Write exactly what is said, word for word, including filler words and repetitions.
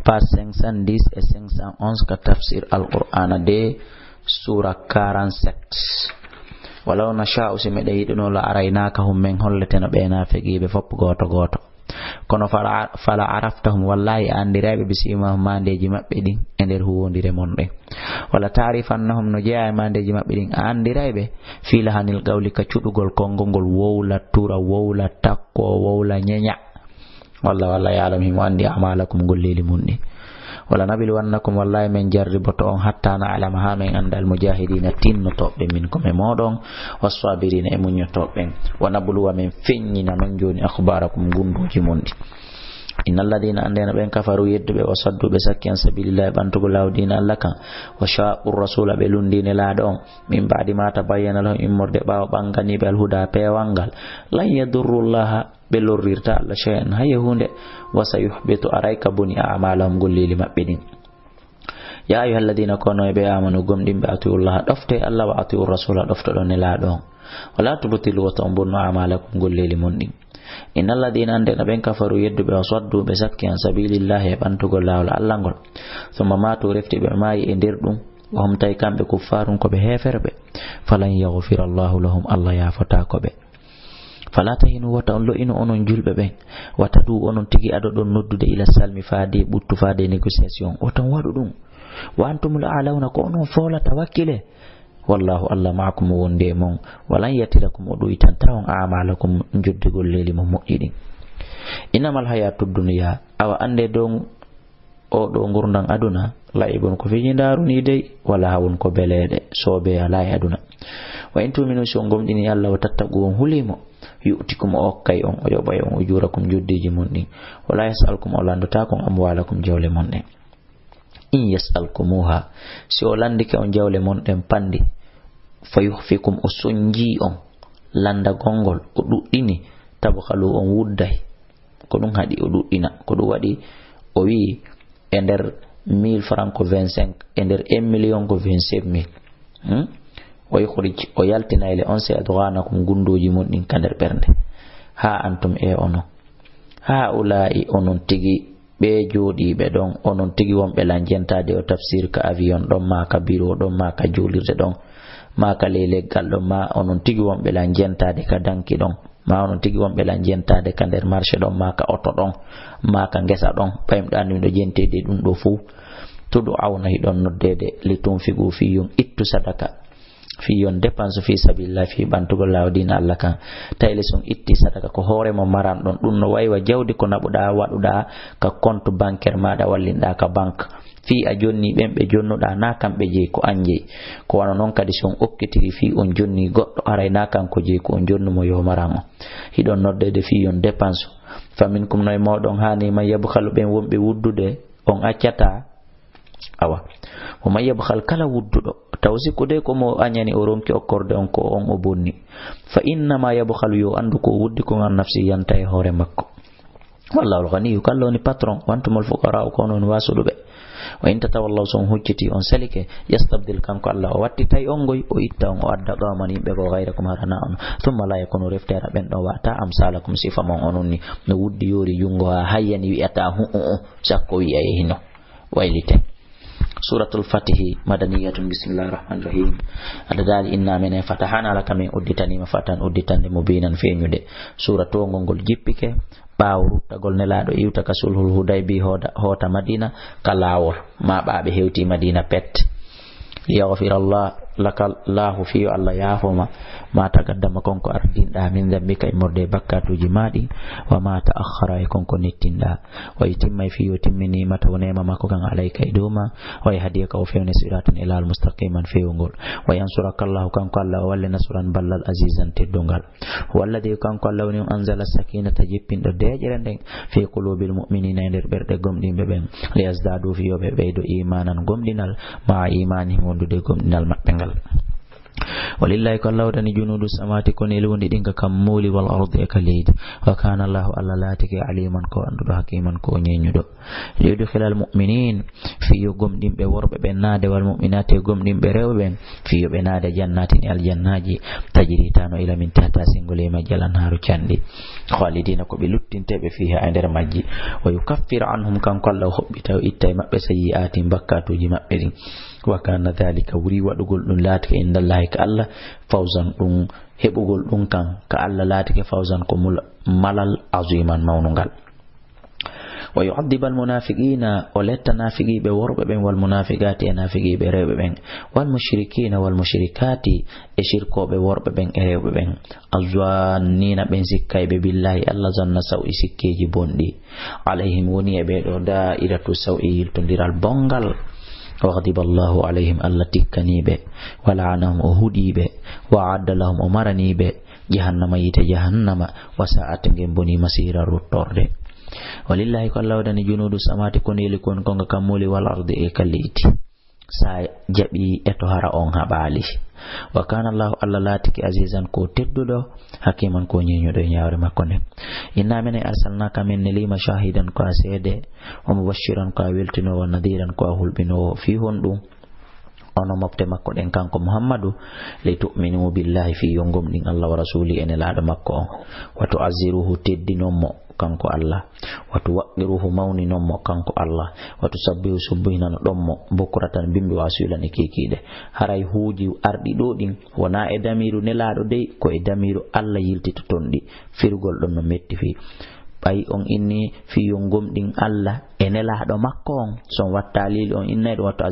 Page cinq cent dix et cinq cent onze ka tafsir Alqur'aana de, suura quarante-sept. "Walaw nasha'u", si meɗen yiɗuno, "la araynakahum", men holleteno ɓe naafiqiiɓe fof gooto gooto. Kono fala, fala araftahum, wallahi a anndirayɓe, bi simahum, maandeeji maɓɓe ɗin, e nder huwondire mon ɗen. Wala ta'rifannahum, no jeyaa e maandeeji maɓɓe ɗin, a anndirayɓe, fi lahanil qawli, ka cuɗugol konngol ngol, wowla, tura, wowla, takko, wowla, ñeña. Walla, walla ya'lamu, himo anndi, a'maalakum, golleeli mun ɗin. "Wala nabluwannakum", wallahi men jarriboto on, "hatta na'lama", haa men annda, "al mujaahidiina", tinnotooɓe, "minkum", e mooɗon, "was saabiriina", e muññotooɓe ɓen. "Wa nabluwa", men feññina non jooni, "akhbaarakum", gunndooji mon ɗin. "Innal ladiina", anndeno ɓen, "kafaru", yedduɓe, "wa saddu", ɓe sakki, "an sabiilillahi", ɓantugol laawol diina Alla kan, "wa shaaqu rasuula", ɓe lunndii Nelaaɗo on, "min ba'di ma tabayyana lahum", immorde ɓaawo ɓanganiiɓe, "al huda", peewal ngal, "lan yadurru Llaha", ɓe lorrirta Alla shay'an, hay e huunde, "wa sayuhbitu", aray ka boni, "a'maalahum", golleeli maɓɓe ɗin. "Ya ayyuhal ladiina", kono e ɓe, "aamanu", gomɗinɓe, "atii'u Llaha", ɗofte Alla, "wa atii'u rasuula", ɗoftoɗon Nelaaɗo on. "Wala tubtilu", wota on bonnu, "a'maalakum", golleeli mon ɗin. "Innal ladiina", anndeno ɓen, "kafaru", yedduɓe, "wa saddu", ɓe sakki, "an sabiilillahi", e ɓantugol laawol Alla ngol, "summa maatu", refti ɓe maayi e nder ɗum, "wa hum", tawi kamɓe, "kuffaarun", ko ɓe heeferɓe, "falan yaghfira Llahu lahum", Alla yaafotaako ɓe. "Fala tahinu", wota on lo'inu onon julɓe ɓen, "wa tad'u", onon tigi adoɗon noddude, "ila salmi", faade ɓuttu, faade négociation, wota on waɗu ɗum. "Wa antumul a'lawna", ko onon foolata, wakkile. "Wallahu", Alla, "ma'akum", wondi e mon, "wa lan yatirakum", o ɗuytanta on, "a'maalakum", joddi golleeli mo moƴƴi ɗin. "Innamal hayatud dunya", awa annde dow o ɗo ngurndan aduna, "la'ibun", ko fijindaaru ni dey, "wa lahawun", ko beleeɗe, soobee alaa e aduna. "Wa in tu'minu", si on gomɗini Alla, "wa tattaqu", on huli mo, "yu'tikum", o okkay on, o yoɓay on, "ujuurakum", joddiiji mon ɗin. "Wala yas'alkum", o lanndotaako on, "amwaalakum", jawle mon ɗen. "In yas'alkumuha", si o lanndike on jawle mon ɗen panndi, "fa yuhfikum", o sonjii on lanndagol ngol, o ɗuɗɗini, "tabkhalu", on wudday. Ko ɗum haɗi o ɗuɗɗina. Ko ɗum waɗi o wi'i, e nder mille francs ko vingt-cinq, e nder un million ko vingt-sept mille. Hmm? "Wa yukhrij", o yaltinay le on, "adghanakum", gunndooji mon ɗin ka nder ɓernde. "Ha antum", e onon. "Ha'ula'i", onon tigi ɓe jooɗiiɓe ɗon, onon tigi wonɓe lan jentaade o tafsir ka avion ɗon, maa ka biro ɗon, maa ka juulirde ɗon, maa ka ley leggal ɗon, maa onon tigi wonɓe lan jentaade ka danki ɗon, maa onon tigi wonɓe lan jentaade ka nder marché ɗon, maa ka oto ɗon, maa ka ngesa ɗon, ɓay mi ɗaani miɗo jenteede ɗum ɗo fuu. "Tud'awna", hiɗon noddeede, "li tunfiqu", fii yon ittu sadaka, fii yon dépense fii sabilillah, fii ɓantugol laawol diina Alla kan. Tawi le si on itti sadaka, ko hoore mo maranɗon, ɗum no wayi wa jawdi ko naɓuɗaa, waɗuɗaa ka compte bancaire maaɗa, wallinɗaa ka banque. Fii a jonni ɓen ɓe jonnuɗaa, naa kamɓe jeyi, ko an jeyi. Ko wano non kadi si on okkitiri fii on jonni goɗɗo, haray naa kanko jeyi, ko on jonnu mo yo maran on. Hiɗon noddeede fii yon dépense. "Fa minkum", no e mooɗon haani, "man yabkhalu", ɓen wonɓe wuddude, on accataa. Awa, "wa man yabkhal", kala wudduɗo, taw sikku de ko mo añani o ronki okkorde on, ko on o bonni. "Fa innama yabkhalu", yo anndu ko o wuddi kon, "an nafsi", yanta e hoore makko. "Wallahul ghaniyyu", ko Alla woni patron, "wa antumul fuqara'u", ko onon woni waasuɗuɓe. "Wa in tatawallaw", si on hucciti, on salike, "yastabdil", kanko Alla o wattitay on ngoy, o itta on, o adda qawman, yimɓe goo, "ghayrakum", hara na on. "Thumma la yakunu", refti hara ɓen ɗon wata, "amsalakum", sifa mon onon ni. No wuddi yoori junngo haa hayyani wi'ata, "Hu'u'u", sakko wi'a e hino waylite. Suratul Fatihi, madaniyatun, bismillahir rahmanir rahim. Adadaali inna menen fatahana laka, min udditaniima, fatan, udditande, mubinan, feeñude. Suura toongol ngol jippike ɓaawo ruttagol Nelaaɗo iwta ka sulhul Hudaybi, hooda-, hoota Madina ka laawol, ma ɓaaɓe hewti Madina pet. "Liyaghfira Allah, laka Allahu", fii yo Alla yaafo ma, "ma taqaddama", kon ko ardinɗaa, "min dhanbika", immorde e bakkaatuuji maa ɗin, "wa ma ta'akhkhara", e kon ko nettinɗaa, "wa yutimma", e fii yo timmini, "ni'matahu", neema makko kan, "alayka", e dow maa, "wa yahdiyaka", o fewne, "siratan", e laawol, "mustaqiman", fewngol, "wa yansuraka Allahu", kanko Alla o walle, "nasran", ballal, "azizan", teddungal. "Huwa alladhi", kanko Alla woni on, "anzala sakinata", jippinɗo deeƴere nden, "fi qulubil mu'minina", e nder ɓerɗe gomɗinɓe ɓen, "liyazdadu", fii yo ɓe ɓeydo, "imanan", gomɗinal, "ma'a imanihim", wondude gomɗinal maɓɓe ngal. Walillahi ko Allah waɗani junuudu samawaati, koneeli wonɗi ɗin ka kammuuli, wal ardi e ka leydi. Wa kana Allahu, Allah laatike, aliman ko annduɗo, hakiman ko o ñeeñuɗo. Liyudkhilal mu'minin, fii yo gomɗinɓe worɓe ɓen naade, wal mu'minati e gomɗinɓe rewɓe ɓen, fii yo ɓe naade jannatin e aljannaaji, tajri tano ila min tahta sengole e majji al anharu canɗi. Khalidina ko ɓe luttinteeɓe fiha e nder majji. Wa yukaffira anhum, kanko Allah o hoɓɓita o itta e maɓɓe sayyi'atin bakkatuuji maɓɓe ɗin. Wa kana dhalika wuri waɗugol ɗum laatike indallahi ka Allah fawzan ɗum heɓugol ɗum kan ka Allah laatike fawzan ko mul-, malal aziman mawnungal. Wa yu'adhibal munafiqina, o letta nafiqiiɓe worɓe ɓen, wal munafiqati e nafiqiiɓe rewɓe ɓen, wal mushrikina wal mushrikati e shirkooɓe worɓe ɓen e rewɓe ɓen, azzannina ɓen sikkayɓe billahi Allah zanna saw'i sikkeeji bonɗi. Alayhim woni e ɓee ɗoo da'iratu saw'i yiltondiral bonngal. Wa ghadiba Allahu alayhim, Allah tikkaniiɓe, wa la'anahum o huɗiiɓe, wa a'adda lahum o maraniiɓe jahannama, yiite jahannama, wa sa'at, ngen boni, masiira, ruttorde. Walillahi ko Allah waɗani junuudu samawaati, koneeli kon ko nga kammuuli, wal ardi e ka leydi. Sa jaɓi e to hara on haɓaali. Wa kana Allahu, Allah laatike, azizan ko tedduɗo, hakiman ko ñeeñuɗo e ñaawre makko nden. Inna minen arsalnaka, min nelima, shahidan ko a seede, wa mubashiran ko a weltinoowo, wa nadiran ko a hulɓinoowo. Fii honɗum? Ono mofte makko ɗen kanko Muhammadu, li tu'minu billahi, fii yo gomɗin Allah wa rasuli e nelaaɗo makko on, wa tu'azziruhu teddinon mo kanko Allah, wa tuwaqqiruhu mawninon mo kanko Allah, wa tusabbihu subbuhinano ɗon mo bukratan bimbi wa asilan e kiikiiɗe. Haray huuji arɗi ɗoo ɗin wonaa e damiiru nelaaɗo dey, ko e damiiru Allah yiltitoton ɗi. Firugol ɗon no metti fii. Ɓay on inni fii yo gomɗin Allah e nelaaɗo makko on, so on watta liili on innay ɗum wattu